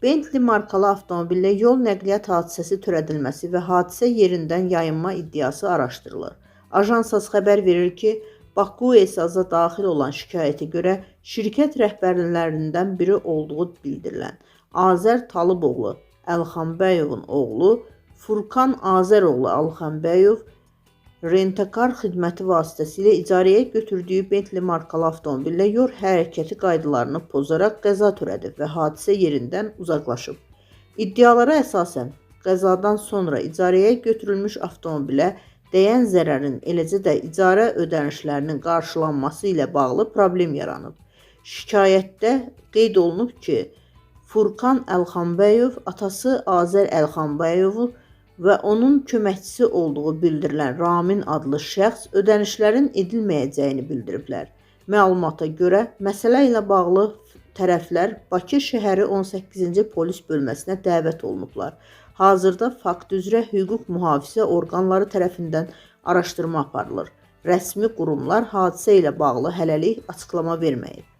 Bentley markalı avtomobillə yol nəqliyyat hadisəsi törədilməsi və hadisə yerindən yayınma iddiası araşdırılır. Ajansas xəbər verir ki, Baku Esaza daxil olan şikayətə görə şirkət rəhbərlərindən biri olduğu bildirilən Azər Talıboğlu Əlxanbəyovun oğlu Furkan Azəroğlu Əlxanbəyov rentakar xidməti vasitəsilə icarəyə götürdüyü Bentley markalı avtomobillə yol hərəkəti qaydalarını pozaraq qəza törədib və hadisə yerindən uzaqlaşıb. İddialara əsasən qəzadan sonra icarəyə götürülmüş avtomobilə dəyən zərərin, eləcə də icarə ödənişlərinin qarşılanması ilə bağlı problem yaranıb. Şikayətdə qeyd olunub ki, Furkan Əlxanbəyov atası Azər Əlxanbəyovu və onun köməkçisi olduğu bildirilən Ramin adlı şəxs ödənişlərin edilməyəcəyini bildiriblər. Məlumata görə məsələ ilə bağlı tərəflər Bakı şəhəri 18-ci polis bölməsinə dəvət olunublar. Hazırda fakt üzrə hüquq mühafizə orqanları tərəfindən araşdırma aparılır. Rəsmi qurumlar hadisə ilə bağlı hələlik açıqlama verməyib.